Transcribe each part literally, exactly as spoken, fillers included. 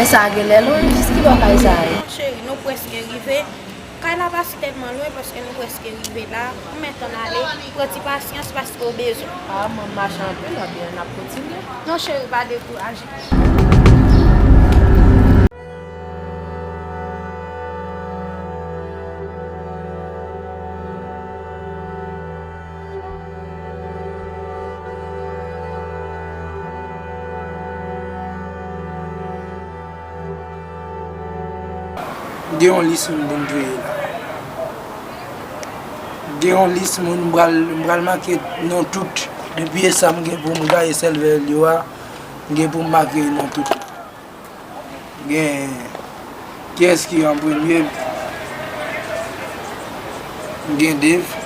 Sa genlè lwen, jis ki bò kay sa ye? Non, cheri, nou prèske rive. Kay la pa sitèlman lwen paske nou prèske rive la. Ou mèt ann ale, pran ti pasyans paske w bezwen. Ah, m ap mache anpil, ebyen, n ap kontinye. Non, cheri, pa dekouraje. Gen yon lis moun pou m kreye la. Gen yon lis moun m pral, m pral make non tout. Depi e sa m gen pou m gaye sèvèl yo a, m gen pou m make non tout. Gen kiyès ki an premye? M gen Dave.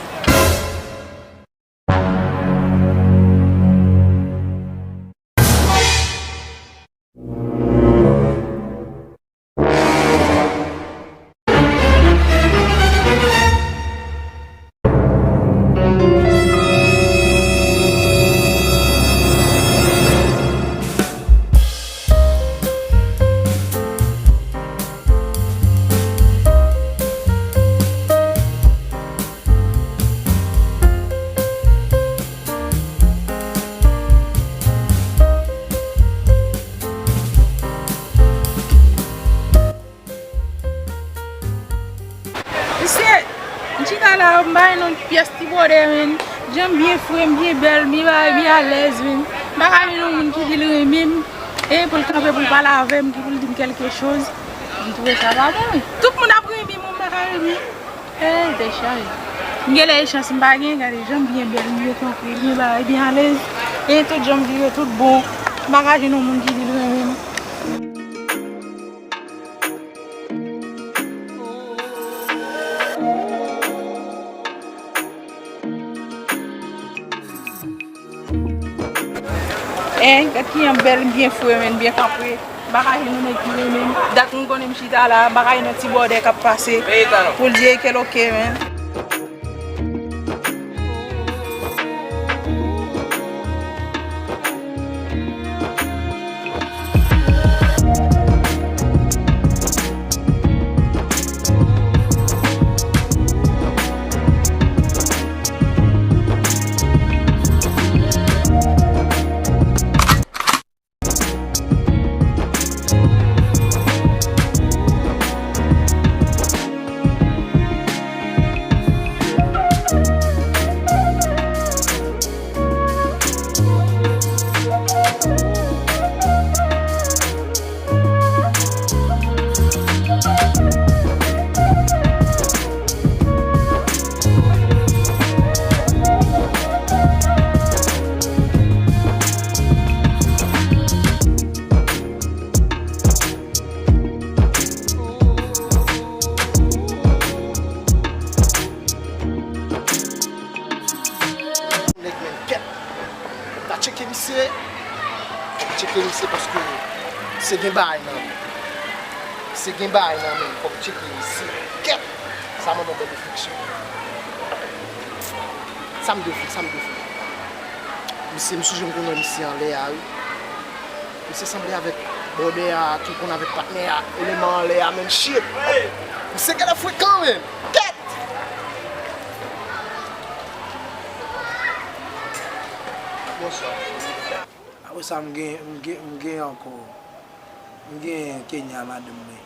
Mesye, m chita la, m bay non pyès ti bwòdè, menn. Jan m byen fre, m byen bèl, m byen bagay, byen alèz, menn. M pa ka jwenn yon moun ki di l renmen m, e pou l kanpe, pou l pale avè m, ki pou l di m kèlke choz. M twouve sa pa bon, wi. Tout moun ap renmen m, mwen m pa ka renmen. Ey, tèt chaje. M gen lè e chans m pa gen, gade jan m byen bèl, m byen trankwil, byen bagay, byen alèz. E tout jan m vire, tout bon. M pa ka jwenn yon moun ki di l renmen m. Hein, gad kijan m bèl, m byen fre, menn, byen kanpe. M pa ka jwenn yon nèg ki renmen m. Dat m konnen m chita la, m pa ka jwenn yon ti bwòdè k ap pase pou l di, "Ey, kèl oke, menn." Nèg menm kèt. Ta tcheke misye. Ta tcheke misye paske se gen bagay nan men. Se gen bagay nan men. Fòk tcheke misye. Kèt. Sa mande yon bèl refleksyon. Sa m dwe fè, sa m dwe fè. Misye, m sonje m konn wè misye anlè a, wi. Misye sanble avèk bwòdè a, ki konn avèk patnè a, eleman anlè a, menn, shit. Misye genlè frekan, menn. Kèt! Bonswa. Apre sa, m gen, m gen, m gen ankò. M gen Kenya, madanm mwen.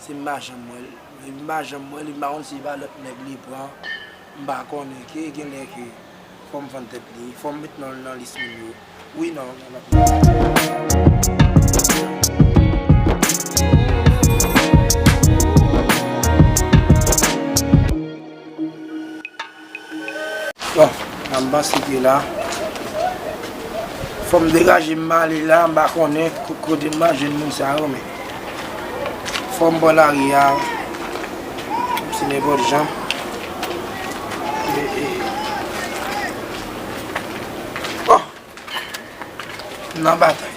Se m pa janm wè l. M pa janm wè l, m pa konn si se pa lòt nèg li pran. M pa konnen, ke genlè ke fò m fann tèt li, fò m met non l nan lis moun yo. Wi, non, non, non. Bon, m panse ke la, fò m degaje m ale la, m pa konnen ko-, kote m a jwenn moun sa yo, men fò m bò lari a, se nenpòt jan. E, e. Oh! Nan batay.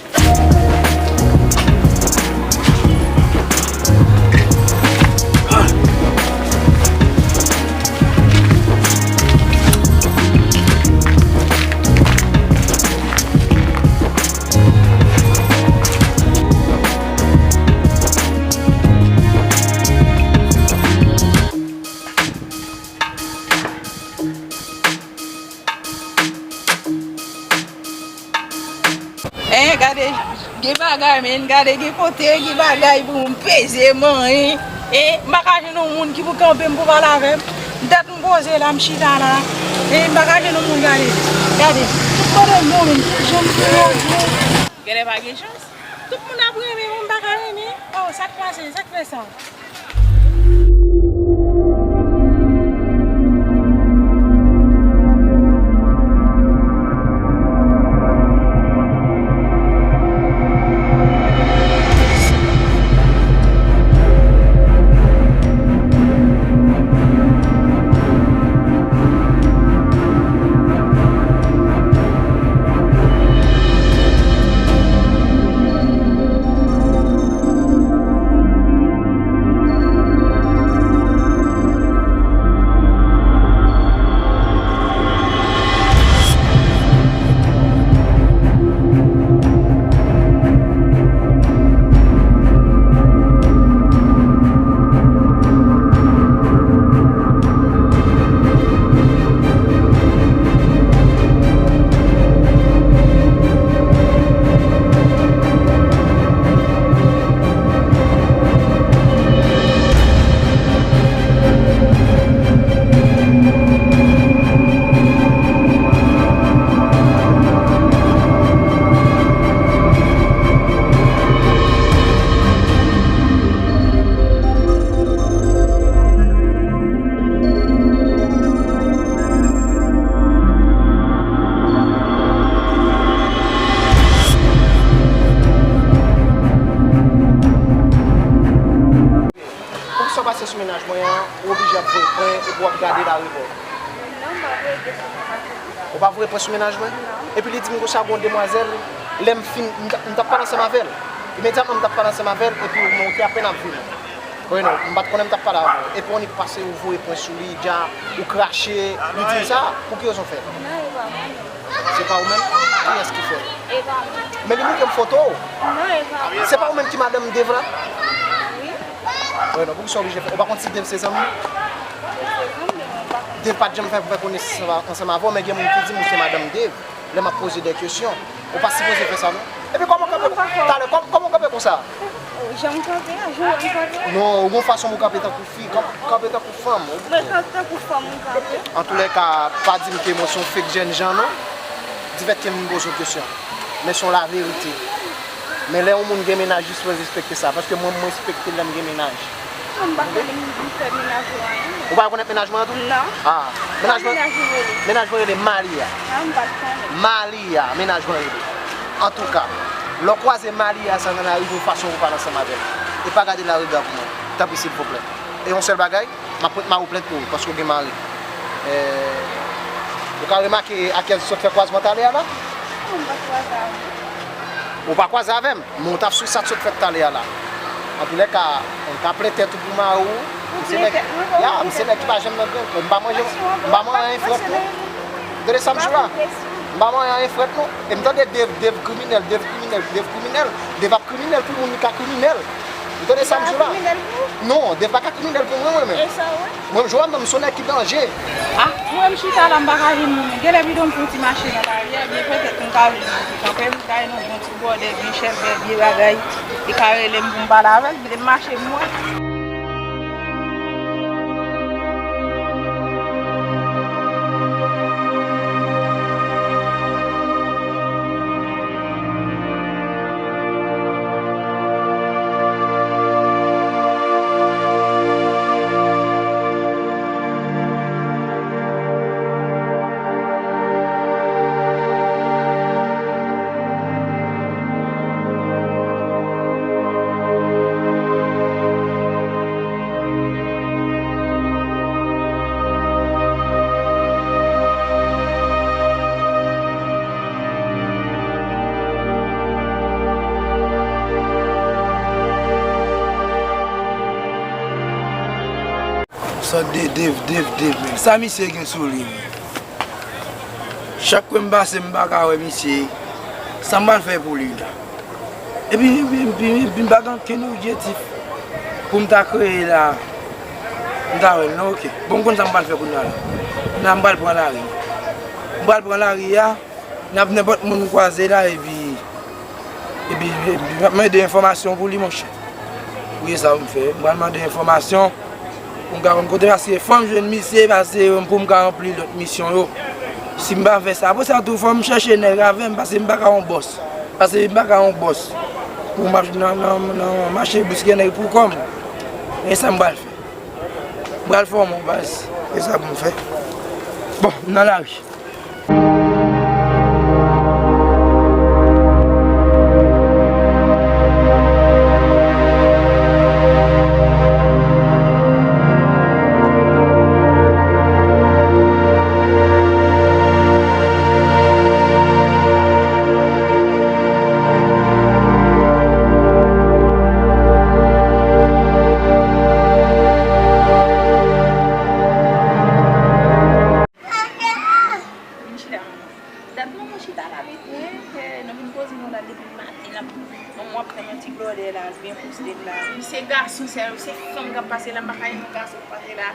Gen bagay, men, gade, gen kote, gen bagay pou m peze, manyen. E, m pa ka jwenn yon moun ki pou kanpe m pou pale avè m. Tèt m poze la, m chita la. E, m pa ka jwenn yon moun, gade. Gade, tout kote m bon, men, tout jan m fè yo, yo. Genlè pa gen chans. Tout moun ap renmen mwen, m pa ka renmen. Oh, sa k pase? Sa k fè sa? Poukisa w pase sou mennaj mwen an, ou oblije ap voye pwen epi w ap gade l arepò? Non, m pa voye pwen sou mennaj mwen. Ou pa voye pwen sou mennaj mwen? Non. Epi li di m konsa, gon demwazèl, lè m fin, m t, m t ap pale ansanm avè l. Imedyatman, m t ap pale ansanm avè l, epi mwen, ou te apèn ap vini. Wi, non, m pa t konnen m t ap pale avè w. Epi w annik pase, ou voye pwen sou li, dja, ou krache, li di m sa, pou ki rezon fè l? Non, e pa mwen. Se pa ou menm? Kiyès ki fè l? E pa mwen. Men li montre m foto w. Non, e pa mwen. Se pa ou menm ki madanm Dave la? Wi. Wi, non, poukisa w oblije fè? Ou pa konn si Dave se zanmi w? Se zanmi m, mwen pa konn. Dave pa t janm fè, fè konesans ansanm avè w, men gen moun ki di m ou se madanm Dave. Lè m ap poze de kesyon, ou pa sipoze fè sa, non. Epi kòman w kanpe, talè, kòm-, kòman w kanpe konsa? Jan m kanpe a, jan m kanpe a. Non, ou gon fason pou w kanpe tankou fi, kan-, kanpe tankou fanm. Mwen kanpe tankou fanm, mwen kanpe. Antoulèka, pa di m ke mwen se yon fake jènjan, non. Difèt ke m poze w kesyon. Men se yon laverite. Men lè yon moun gen mennaj, li sipoze respekte sa. Paske mwen, mwen respekte lè m gen mennaj. Mwen pa konnen m fè mennaj ou anyen. Ou pa rekonèt mennaj mwen an tou? Non. Ah, mennaj mwen, mennaj mwen rele Malia. Ah, m pa t konnen. Malia, mennaj mwen rele. Antouka, lè w kwaze Malia sa nan lari, gon fason pou w pale ansanm avè l. E pa gade l a rega pou mwen. Tanpri, silvouplè. E yon sèl bagay, m ap pote mari w plent pou ou, paske w gen mari. Eh, ou ka remake a kiyès sot fè kwazman talè a la? Non, m pa kwaze avè l. Ou pa kwaze avè m? Men w t ap sou sa t sot fèt talè a la. Antoulèka, ou ka plen tèt ou pou mari w. M se nèg, ya, m se nèg ki pa janm nan grenn. M pa manje, m pa manje anyen frèt non. Tande sa m di w la. M pa manje anyen frèt non. E m tande Dave, Dave kriminèl, Dave kriminèl, Dave kriminèl. Dave ap kriminèl pou moun li ka kriminèl. Ou tande sa m di w la? Non, Dave pa ka kriminèl pou mwen, mwen menm. Mwen, m jwe a menm, m se yon nèg ki danje. Ah, mwen m chita la, m pa ka vin. Genlè bidon m fè yon ti mache nan lari a, byen petèt m ka vin kanpe m, kay nan yon ti bòdè, byen chèlbè, byen bagay. Li ka rele m pou m pale avè l, kite m mache m wè. Sòt de Dave, Dave, Dave, men. Sa misye gen sou li, men? Chak kwen m pase, m pa ka wè misye. Sa m pral fè pou li la? Epi, epi, epi, epi m pa gen okenn objektif pou m ta kreye la. M ta wè l, non, oke. Bon, m konn sa m pral fè kounye a la. Kounye a m pral pran lari. M pral pran lari a. N ap nenpòt moun m kwaze la, epi Epi, epi, m ap mande enfòmasyon pou li, monchè. Wi, e sa pou m fè. M pral mande enfòmasyon pou m ka konn kote, paske fò m jwenn misye, paske pou m ka ranpli lòt misyon yo. Si m pa fè sa, apre sa tou, fò m chèche nèg avè m, paske m pa ka yon bòs. Paske m pa ka yon bòs. Pou m ap nan, nan, nan mache briske nèg pou kò m. E sa m pral fè. M pral fòme w, baz. E sa pou m fè. Bon, m nan lari. Vin chita. Dat nou mwen chita la, wi, wi, ke nou vin poze nou la depi maten, n ap, bon, w ap tann yon ti blòdè la, byen poste la. Wi, se gason sèl, se fanm k ap pase la, m pa ka gen yon gason k pase la.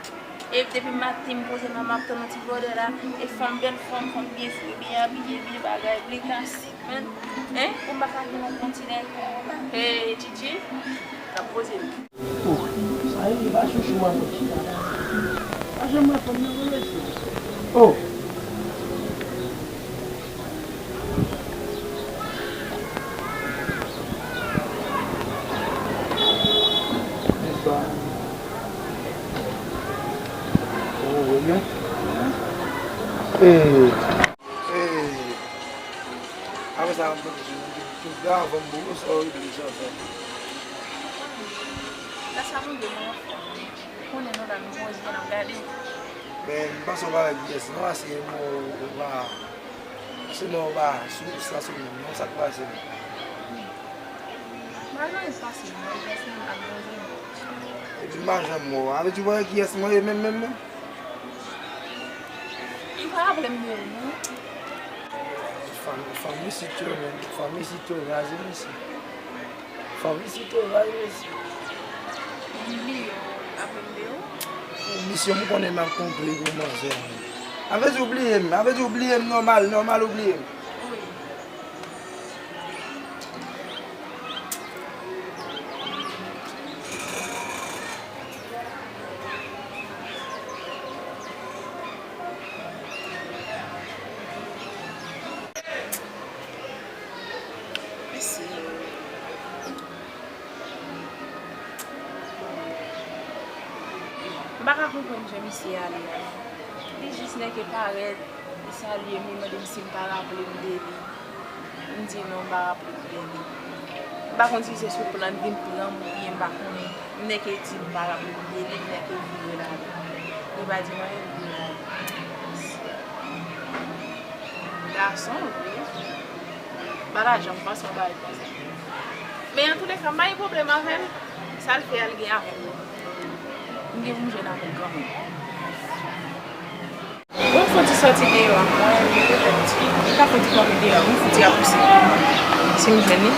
E depi maten, m poze m la, m ap tann yon ti blòdè la. E fanm, bèl fanm, fanm byen fre, byen abiye, byen bagay, byen klasi. Hein? Hein? Pou m pa ka gen yon kontinè. Hey, Gigi, n ap poze nou. Oh, sa ye, pa chouchou, mwen. Pa janm wè fanm nan, mwen rete. Oh. Bonsoir. Ou wè men? Hey. Hey. Apre sa, m ap mande si nou te tout gavan m pou sa w regle sa fè. Gras a Bondye, mwen anfòm. Ou konnen nou la, nou poze, n ap gade. Men, m panse w pa wè kiyès non, paske non ou pa, se non ou pa sou lis la sou moun non, sa k pase menm? M pa janm pase non, jès moun ak Bondye. Epi m pa janm wè w. Sa vle di w pa wè kiyès mwen ye menm, menm, menm? Ou pa raple m de ou non. Fanm, fanm isit yo menm, fanm isit yo raze mesye. Fanm isit yo raze mesye. M bliye w, raple m de ou. Misye, m konnen m ap konple pou manzè. Sa vle di w bliye m, sa vle di w bliye m nòmal, nòmal ou bliye m. Wi. Mèsi. M pa ka konprann jan misye ale a non. Li jis nèke parèt, li salye m, li mande m si m pa raple m de li. M di non, m pa raple m de li. M pa konn si se sou plan l vin pran m oubyen m pa konnen. M nèke di m pa raple m de li, m nèke vire l ale. Li pa di m anyen, li vire l ale. Gason vre. M pa ta janm panse yon bagay konsa. Men antouleka, m pa gen pwoblèm avè l. Sa l fè a, l gen avè m. M gen pou m jwenn avè l kanmenm. Bon, m fon ti sòti deyò a mwen, li petèt, li ka fon ti kanpe deyò a mwen, fon ti rapouse. Si m jwenn li.